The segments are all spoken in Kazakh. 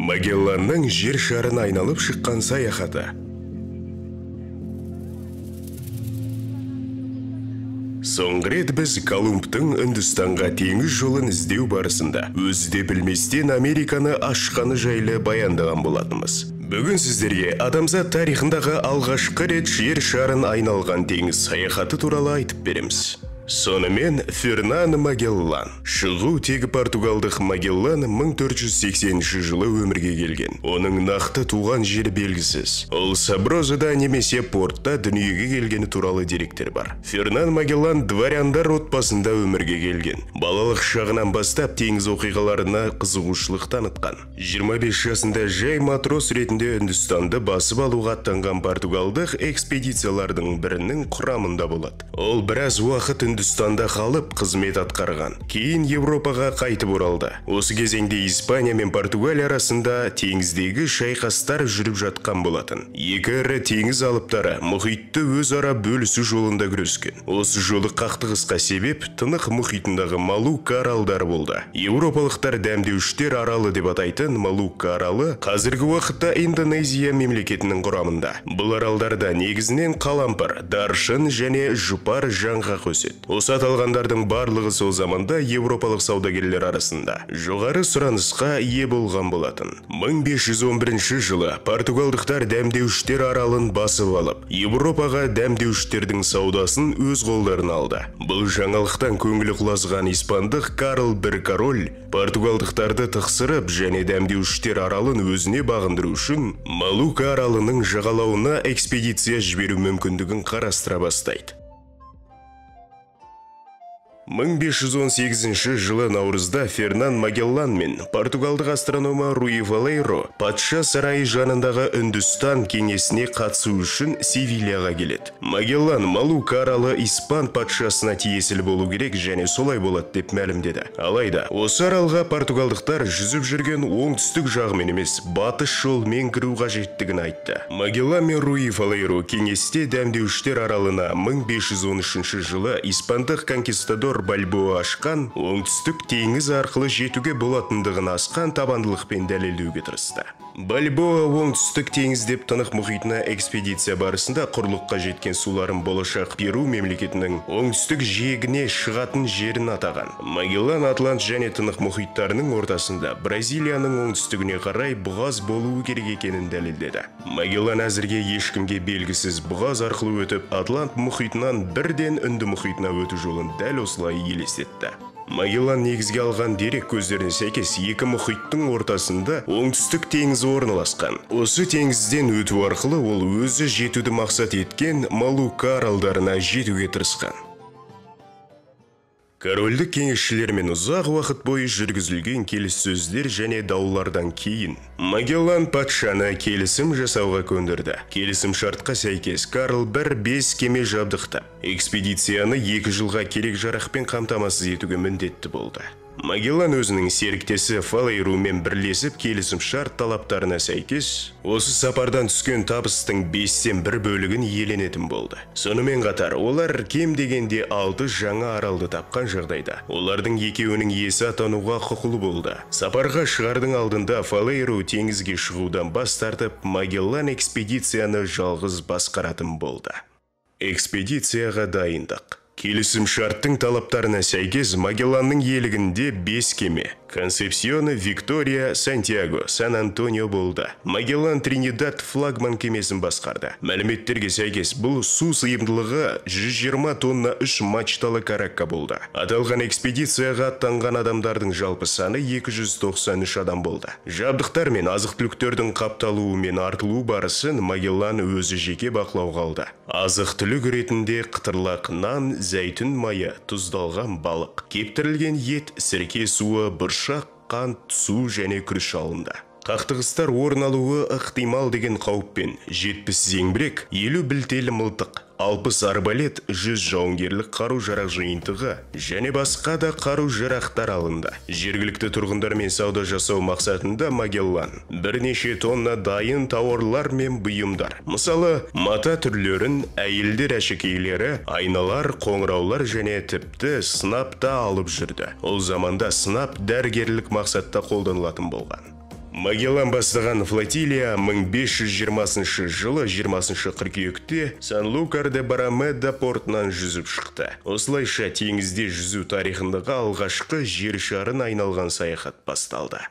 Магелланның жер шарын айналып шыққан саяхаты. Соңғы рет біз Колумбтың Үндістанға теңіз жолын іздеу барысында өзі де білместен Американы ашқаны жайлы баяндаған болатынбыз. Бүгін сіздерге адамзат тарихындағы алғашқы рет жер шарын айналған теңіз саяхаты туралы айтып береміз. Сонымен Фернан Магеллан. Шығу тегі португалдық Магеллан 1480 жылы өмірге келген. Оның нақты туған жері белгісіз. Ол Саброзада немесе Портта дүниеге келгені туралы деректер бар. Фернан Магеллан дворяндар отбасында өмірге келген. Балалық шағынан бастап теңіз оқиғаларына қызығушылық танытқан. 25 жасында жай матрос ретінде Үндістанды басып алуға аттанған португалдық экспедициялардың бірінің құрамында болады. Ол біраз уақыт Үндістанда қалып қызмет атқарған. Кейін Европаға қайтып оралды. Осы кезеңде Испания мен Португалия арасында теңіздегі шайқастар жүріп жатқан болатын. Екі ірі теңіз алыптары мұхитты өзара бөлісу жолында күрескен. Осы жолы қақтығысқа себеп Тынық мұхитындағы Молукка аралдары болды. Еуропалықтар дәмдеуіштер аралы деп атайтын Молукка аралы қазіргі уақытта Индонезия мемлекетінің құрамында. Бұл аралдарда негізінен қалампыр, даршын және жұпар жаңғақ өседі. Осы аталғандардың барлығы сол заманда еуропалық саудагерлер арасында жоғары сұранысқа ие болған болатын. 1511 жылы португалдықтар дәмдеуіштер аралын басып алып, Еуропаға дәмдеуіштердің саудасын өз қолдарына алды. Бұл жаңалықтан көңілі құлазыған испандық Карл I король португалдықтарды тықсырып және дәмдеуіштер аралын өзіне бағындыру үшін Молукка аралының жағалауына экспедиция жіберу мүмкіндігін қарастыра бастайды. 1518 жылы наурызда Фернан Магеллан мен португалдық астрономы Руи Валейро патша сарайы жанындағы Үндістан кеңесіне қатысу үшін Севильяға келеді. Магеллан Молукка аралы испан патшасына тиесілі болу керек және солай болады деп мәлімдеді. Алайда осы аралға португалдықтар жүзіп жүрген оңтүстік жағымен емес, батыс жолмен кіру қажеттігін айтты. Магеллан мен Руи Валейро кеңесте дәмдеуіштер аралына 1513 жылы испандық конкистадор Бальбоа ашқан оңтүстік теңіз арқылы жетуге болатындығын асқан табандылықпен дәлелдеуге тырысты. Бальбоа оңтүстік теңіз деп Тынық мұхитына экспедиция барысында құрлыққа жеткен суларын болашақ Перу мемлекетінің оңтүстік жиегіне шығатын жерін атаған. Магеллан Атлант және Тынық мұхиттарының ортасында Бразилияның оңтүстігіне қарай бұғаз болуы керек екенін дәлелдеді. Магеллан әзірге ешкімге белгісіз бұғаз арқылы өтіп, Атлант мұхитынан бірден Үнді мұхитына өту жолын дәл осылай елестетті. Магеллан негізге алған дерек көздеріне сәйкес екі мұхиттың ортасында оңтүстік теңіз орналасқан. Осы теңізден өту арқылы ол өзі жетуді мақсат еткен Молукка аралдарына жетуге тырысқан. Корольдік кеңесшілермен ұзақ уақыт бойы жүргізілген келіссөздер және даулардан кейін Магеллан патшаны келісім жасауға көндірді. Келісім шартқа сәйкес Карл I 5 кеме жабдықтап, экспедицияны 2 жылға керек жарақпен қамтамасыз етуге міндетті болды. Магеллан өзінің серіктесі Фалейрумен бірлесіп келісім шарт талаптарына сәйкес осы сапардан түскен табыстың 1/5 бөлігін иеленетін болды. Сонымен қатар олар кем дегенде 6 жаңа аралды тапқан жағдайда олардың екеуінің иесі атануға құқылы болды. Сапарға шығардың алдында Фалейру теңізге шығудан бас тартып, Магеллан экспедицияны жалғыз басқаратын болды. Экспедицияға дайындық. Келісім шарттың талаптарына сәйкес Магелланның иелігінде 5 кеме – Консепсиона, Виктория, Сантьяго, Сан-Антонио болды. Магеллан Тринидад флагман кемесін басқарды. Мәліметтерге сәйкес бұл су сыйымдылығы 120 тонна 3 мачталы каракка болды. Аталған экспедицияға аттанған адамдардың жалпы саны 293 адам болды. Жабдықтар мен азық-түліктердің қапталуы мен артылуы барысын Магеллан өзі жеке бақылауға алды. Азық-түлік ретінде қытырлақ нан, зәйтүн майы, тұздалған балық, кептірілген ет, сірке суы, бұршақ, қант, су және күріш алынды. Қақтығыстар орын алуы ықтимал деген қауіппен 70 зеңбірек, 50 білтелі мылтық, 60 арбалет, 100 жауынгерлік қару-жарақ жиынтығы және басқа да қару-жарақтар алынды. Жергілікті тұрғындармен сауда жасау мақсатында Магеллан бірнеше тонна дайын тауарлар мен бұйымдар, мысалы, мата түрлерін, әйелдер әшекейлері, айналар, қоңыраулар және тіпті сынап та алып жүрді. Ол заманда сынап дәрігерлік мақсатта қолданылатын болған. Магеллан бастаған флотилия 1520 жылы 20 қыркүйекте Сан-Лукар-де-Барамеда портынан жүзіп шықты. Осылайша теңізде жүзу тарихындағы алғашқы жер шарын айналған саяхат басталды.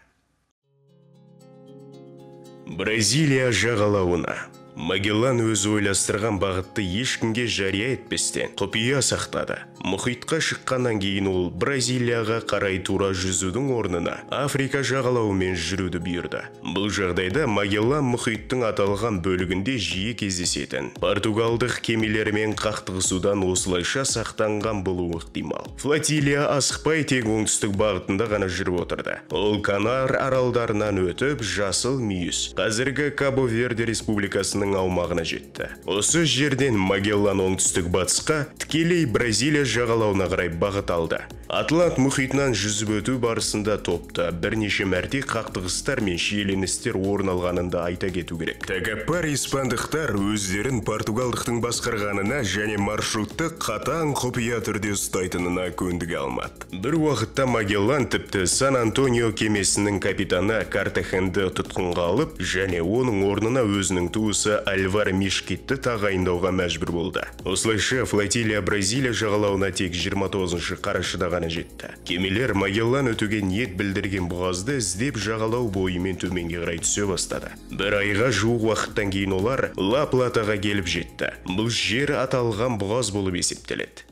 Бразилия жағалауына. Магеллан өзі ойластырған бағытты ешкімге жария етпестен құпия сақтады. Мұхитқа шыққаннан кейін ол Бразилияға қарай тура жүзудің орнына Африка жағалауымен жүруді бұйырды. Бұл жағдайда Магеллан мұхиттың аталған бөлігінде жиі кездесетін португалдық кемелермен қақтығысудан осылайша сақтанған болуы ықтимал. Флотилия асықпай тек оңтүстік бағытында ғана жүріп отырды. Ол Канар аралдарынан өтіп, Жасыл мүйіз, қазіргі Кабо-Верде республикасының аумағына жетті. Осы жерден Магеллан оңтүстік батысқа, тікелей Бразилия жағалауына қарай бағыт алды. Атлант мұхитынан жүзіп өту барысында топта бірнеше мәрте қақтығыстар мен шиеленістер орын алғанын да айта кету керек. Тәкаппар испандықтар өздерін португалдықтың басқарғанына және маршрутты қатаң құпия түрде ұстайтынына көндіге алмады. Бір уақытта Магеллан тіпті Сан-Антонио кемесінің капитаны Картахенді тұтқынға алып, және оның орнына өзінің туысы Альвар Мишкитті тағайындауға мәжбүр болды. Осылайша флотилия Бразилия жағалауына тек 29 қарашада ғана жетті. Кемелер Магеллан өтуге ниет білдірген бұғазды іздеп жағалау бойымен төменге қарай түсе бастады. Бір айға жуық уақыттан кейін олар Ла Платаға келіп жетті. Бұл жер аталған бұғаз болып есептеледі.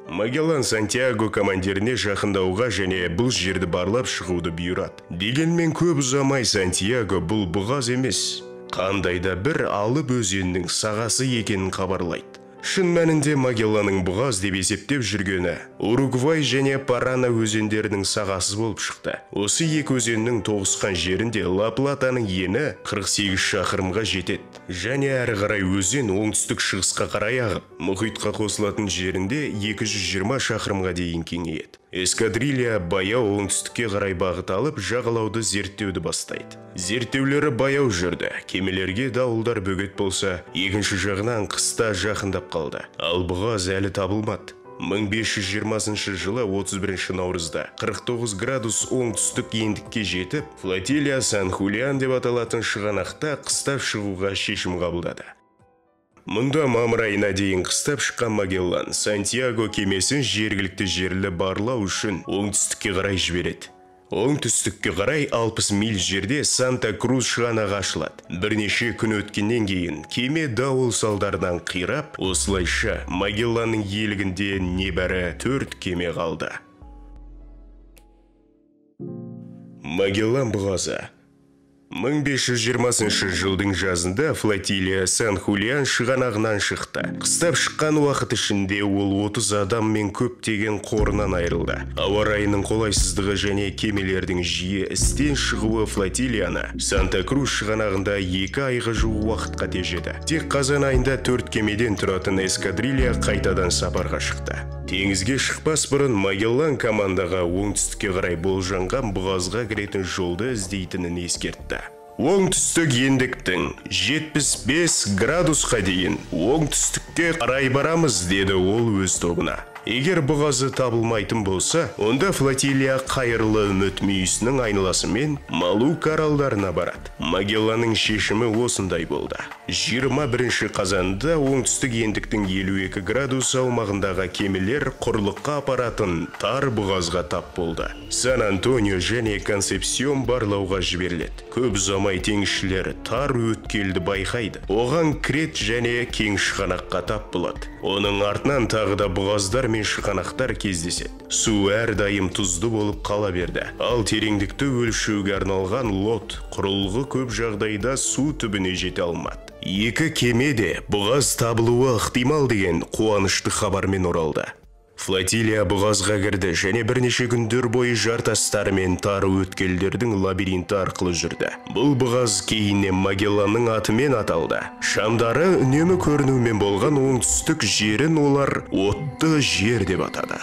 Магеллан Сантьяго командиріне жақындауға және бұл жерді барлап шығуды бұйырады. Дегенмен көп ұзамай Сантьяго бұл бұғаз емес, қандай да бір алып өзеннің сағасы екенін хабарлайды. Шын мәнінде Магелланның бұғаз деп есептеп жүргені Уругвай және Парана өзендерінің сағасы болып шықты. Осы екі өзеннің тоғысқан жерінде Ла Платаның ені 48 шақырымға жетеді. Және әрі қарай өзен оңтүстік шығысқа қарай ағып, мұхитқа қосылатын жерінде 220 шақырымға дейін кеңейеді. Эскадрилья баяу оңтүстікке қарай бағыт алып, жағалауды зерттеуді бастайды. Зерттеулері баяу жүрді. Кемелерге дауылдар бөгет болса, екінші жағынан қыста жақындап қалды. Ал бұғаз әлі табылмады. 1520 жылы 31 наурызда 49 градус оңтүстік ендікке жетіп, флотилия Сан-Хулиан деп аталатын шығанақта қыстап шығуға шешім қабылдады. Мұнда мамыр айына дейін қыстап шыққан Магеллан Сантьяго кемесін жергілікті жерлі барлау үшін оңтүстікке қарай жібереді. Оңтүстікке қарай 60 миль жерде Санта-Крус шығанағы ашылады. Бірнеше күн өткеннен кейін кеме дауыл салдарынан қирап, осылайша Магелланның иелігінде небәрі 4 кеме қалды. Магеллан бұғазы. 1520 жылдың жазында флотилия Сан-Хулиан шығанағынан шықты. Қыстап шыққан уақыт ішінде ол 30 адам мен көптеген қорынан айырылды. Ауа райының қолайсыздығы және кемелердің жиі істен шығуы флотилияны Санта-Крус шығанағында 2 айға жуық уақытқа тежеді. Тек қазан айында 4 кемеден тұратын эскадрилья қайтадан сапарға шықты. Теңізге шықпас бұрын Магеллан командаға оңтүстікке қарай болжанған бұғазға кіретін жолды іздейтінін ескертті. Оңтүстік ендіктің 75 градусқа дейін оңтүстікке қарай барамыз, деді ол өз тобына. Егер бұғазы табылмайтын болса, онда флотилия қайырлы үміт мүйісінің айналасымен Малук аралдарына барады. Магелланның шешімі осындай болды. 21 қазанда оңтүстік ендіктің 52 градус аумағындағы кемелер құрлыққа апаратын тар бұғазға тап болды. Сан-Антонио және Консепсион барлауға жіберіледі. Көп ұзамай теңізшілер тар өткелді байқайды. Оған Крет және кең шығанаққа тап болады. Оның артынан тағы да бұғаздар мен шығанақтар кездеседі. Су әрдайым тұзды болып қала берді. Ал тереңдікті өлшеуге арналған лот құрылғы көп жағдайда су түбіне жете алмады. Екі кеме де бұғаз табылуы ықтимал деген қуанышты хабармен оралды. Флотилия бұғазға кірді және бірнеше күндер бойы жартастар мен тар өткелдердің лабиринті арқылы жүрді. Бұл бұғаз кейіннен Магелланның атымен аталды. Шамдары үнемі көрінумен болған оңтүстік жерін олар отты жер деп атады.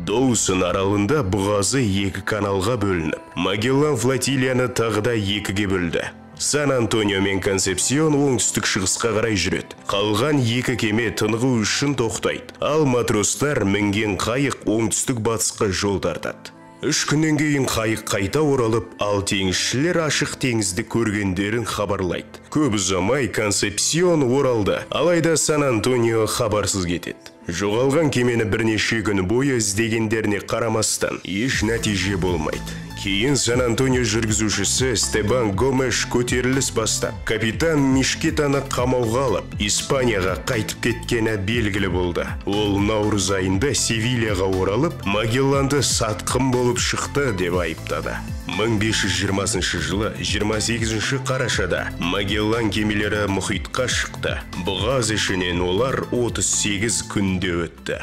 Доусон аралында бұғазы екі каналға бөлініп, Магеллан флотилияны тағы да екіге бөлді. Сан-Антонио мен Консепсион оңтүстік шығысқа қарай жүреді. Қалған екі кеме тынығу үшін тоқтайды. Ал матростар мінген қайық оңтүстік батысқа жол тартады. 3 күннен кейін қайық қайта оралып, ал теңізшілер ашық теңізді көргендерін хабарлайды. Көп ұзамай Консепсион оралды, алайда Сан-Антонио хабарсыз кетеді. Жоғалған кемені бірнеше күн бойы іздегендеріне қарамастан еш нәтиже болмайды. Кейін Сан-Антонио жүргізушісі Эстебан Гомеш көтеріліс бастап, капитан Мишкетаны қамауға алып, Испанияға қайтып кеткені белгілі болды. Ол наурыз айында Севильяға оралып, Магелланды сатқын болып шықты деп айыптады. 1520 жылы 28 қарашада Магеллан кемелері мұхитқа шықты. Бұғаз ішінен олар 38 күнде өтті.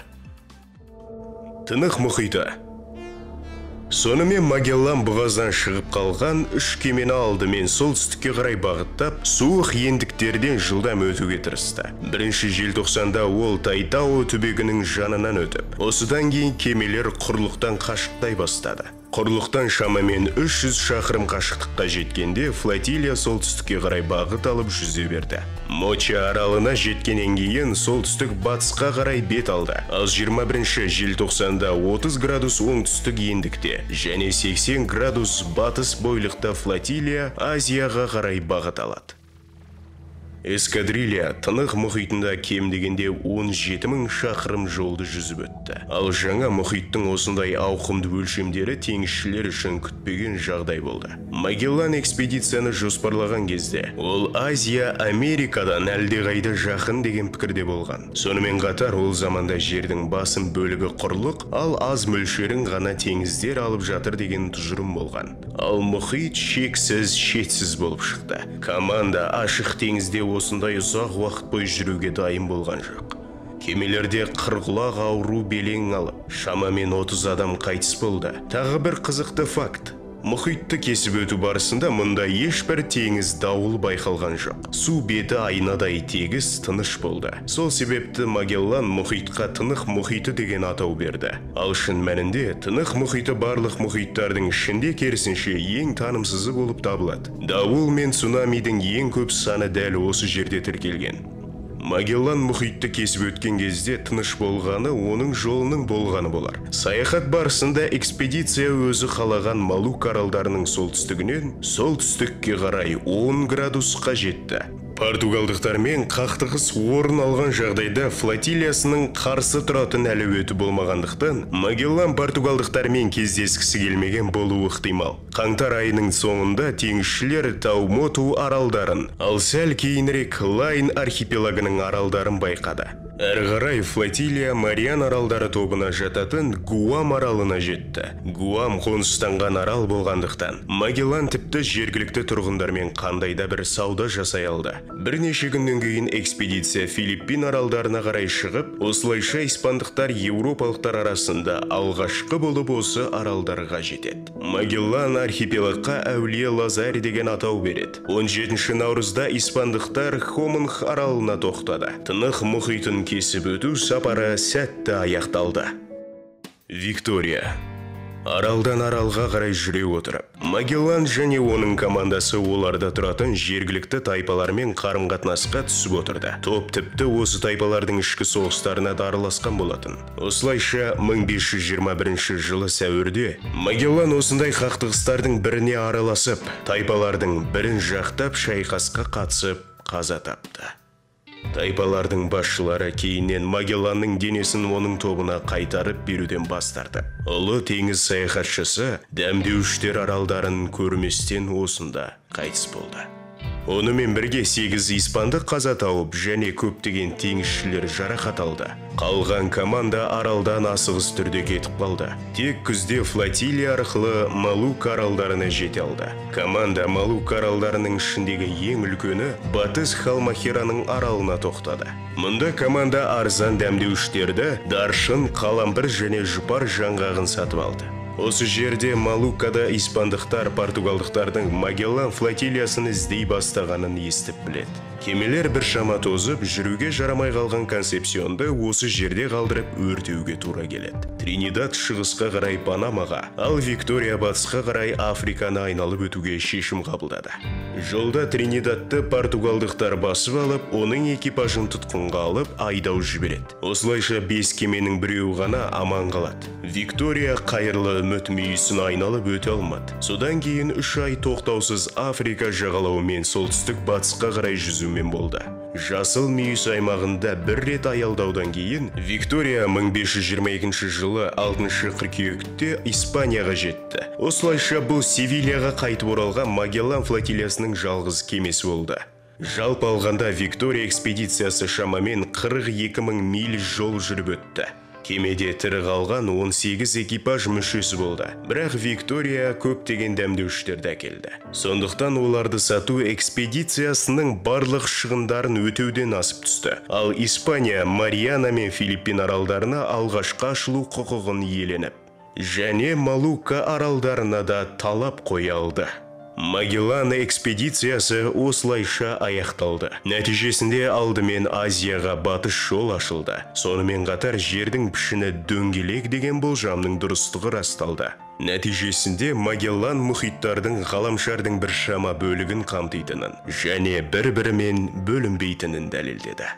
Тынық мұхиты. Сонымен Магеллан бұғаздан шығып қалған 3 кемені алдымен солтүстікке қарай бағыттап, суық ендіктерден жылдам өтуге тырысты. 1 желтоқсанда ол Тайтао түбегінің жанынан өтіп, осыдан кейін кемелер құрлықтан қашықтай бастады. Құрлықтан шамамен 300 шақырым қашықтыққа жеткенде флотилия солтүстікке қарай бағыт алып жүзе берді. Моча аралына жеткеннен кейін солтүстік батысқа қарай бет алды. Ал 21 желтоқсанда 30 градус оңтүстік ендікте және 80 градус батыс бойлықта флотилия Азияға қарай бағыт алады. Эскадрилья Тынық мұхитында кем дегенде 17 мың шақырым жолды жүзіп өтті. Ал жаңа мұхиттың осындай ауқымды өлшемдері теңізшілер үшін күтпеген жағдай болды. Магеллан экспедицияны жоспарлаған кезде, ол Азия Америкадан әлдеқайда жақын деген пікірде болған. Сонымен қатар ол заманда жердің басым бөлігі құрлық, ал аз мөлшерін ғана теңіздер алып жатыр деген тұжырым болған. Ал мұхит шексіз, шетсіз болып шықты. Команда ашық теңізде осындай ұзақ уақыт бойы жүруге дайын болған жоқ. Кемелерде қырғұлақ ауру белең алып, шамамен 30 адам қайтыс болды. Тағы бір қызықты факт. Мұхитты кесіп өту барысында мұнда ешбір теңіз дауыл байқалған жоқ. Су беті айнадай тегіс, тыныш болды. Сол себепті Магеллан мұхитқа Тынық мұхиты деген атау берді. Ал шын мәнінде Тынық мұхиты барлық мұхиттардың ішінде керісінше ең танымсызы болып табылады. Дауыл мен цунамидің ең көп саны дәл осы жерде тіркелген. Магеллан мұхитты кесіп өткен кезде тыныш болғаны оның жолының болғаны болар. Саяхат барысында экспедиция өзі қалаған Малук аралдарының солтүстігінен солтүстікке қарай 10 градусқа жетті. Португалдықтармен қақтығыс орын алған жағдайда флотилиясының қарсы тұратын әлеуеті болмағандықтан, Магеллан португалдықтармен кездескісі келмеген болуы ықтимал. Қаңтар айының соңында теңізшілер Таумоту аралдарын, ал сәл кейінірек Лайн архипелагының аралдарын байқады. Әрі қарай флотилия Мариан аралдары тобына жататын Гуам аралына жетті. Гуам қоныстанған арал болғандықтан, Магеллан тіпті жергілікті тұрғындармен қандай да бір сауда жасай алды. Бірнеше күннен кейін экспедиция Филиппин аралдарына қарай шығып, осылайша испандықтар еуропалықтар арасында алғашқы болып осы аралдарға жетеді. Магеллан архипелагқа Әулие Лазарь деген атау береді. 17 наурызда испандықтар Хомонг аралына тоқтады. Тынық мұхитын кесіп өту сапары сәтті аяқталды. Виктория. Аралдан аралға қарай жүре отырып, Магеллан және оның командасы оларда тұратын жергілікті тайпалармен қарым-қатынасқа түсіп отырды. Топ тіпті осы тайпалардың ішкі соғыстарына да араласқан болатын. Осылайша 1521 жылы сәуірде Магеллан осындай қақтығыстардың біріне араласып, тайпалардың бірін жақтап шайқасқа қатысып қаза тапты. Тайпалардың басшылары кейіннен Магелланның денесін оның тобына қайтарып беруден бас тартып, ұлы теңіз саяхатшысы дәмдеуіштер аралдарын көрместен осында қайтыс болды. Онымен бірге 8 испандық қаза тауып және көптеген теңізшілер жарақат алды. Қалған команда аралдан асығыс түрде кетіп қалды. Тек күзде флотилия арқылы Малук аралдарына жете алды. Команда Малук аралдарының ішіндегі ең үлкені Батыс Халмахераның аралына тоқтады. Мұнда команда арзан дәмдеуіштерді, даршын, қалампыр және жұпар жаңғағын сатып алды. Осы жерде Малуккада испандықтар португалдықтардың Магеллан флотилиясын іздей бастағанын естіп біледі. Кемелер біршама тозып, жүруге жарамай қалған Консепсионды осы жерде қалдырып өртеуге тура келеді. Тринидад шығысқа қарай Панамаға, ал Виктория батысқа қарай Африканы айналып өтуге шешім қабылдады. Жолда Тринидадты португалдықтар басып алып, оның экипажын тұтқынға алып, айдау жібереді. Осылайша 5 кеменің біреуі ғана аман қалады. Виктория қайырлы үміт мүйісін айналып өте алмады. Содан кейін 3 ай тоқтаусыз Африка жағалауымен солтүстік батысқа қарай жүзумен болды. Жасыл мүйіс аймағында бір рет аялдаудан кейін Виктория 1522 жылы 6 қыркүйекте Испанияға жетті. Осылайша бұл Севильяға қайтып оралған Магеллан флотилиясының жалғыз кемесі болды. Жалпы алғанда Виктория экспедициясы шамамен 42 мың миль жол жүріп өтті. Кемеде тірі қалған 18 экипаж мүшесі болды. Бірақ Виктория көптеген дәмдеуіштерді әкелді. Сондықтан оларды сату экспедициясының барлық шығындарын өтеуден асып түсті. Ал Испания Мариана мен Филиппин аралдарына алғашқы ашылу құқығын иеленіп, және Малука аралдарына да талап қоя алды. Магеллан экспедициясы осылайша аяқталды. Нәтижесінде алдымен Азияға батыс жол ашылды. Сонымен қатар жердің пішіні дөңгелек деген болжамның дұрыстығы расталды. Нәтижесінде Магеллан мұхиттардың ғаламшардың біршама бөлігін қамтитынын және бір-бірімен бөлінбейтінін дәлелдеді.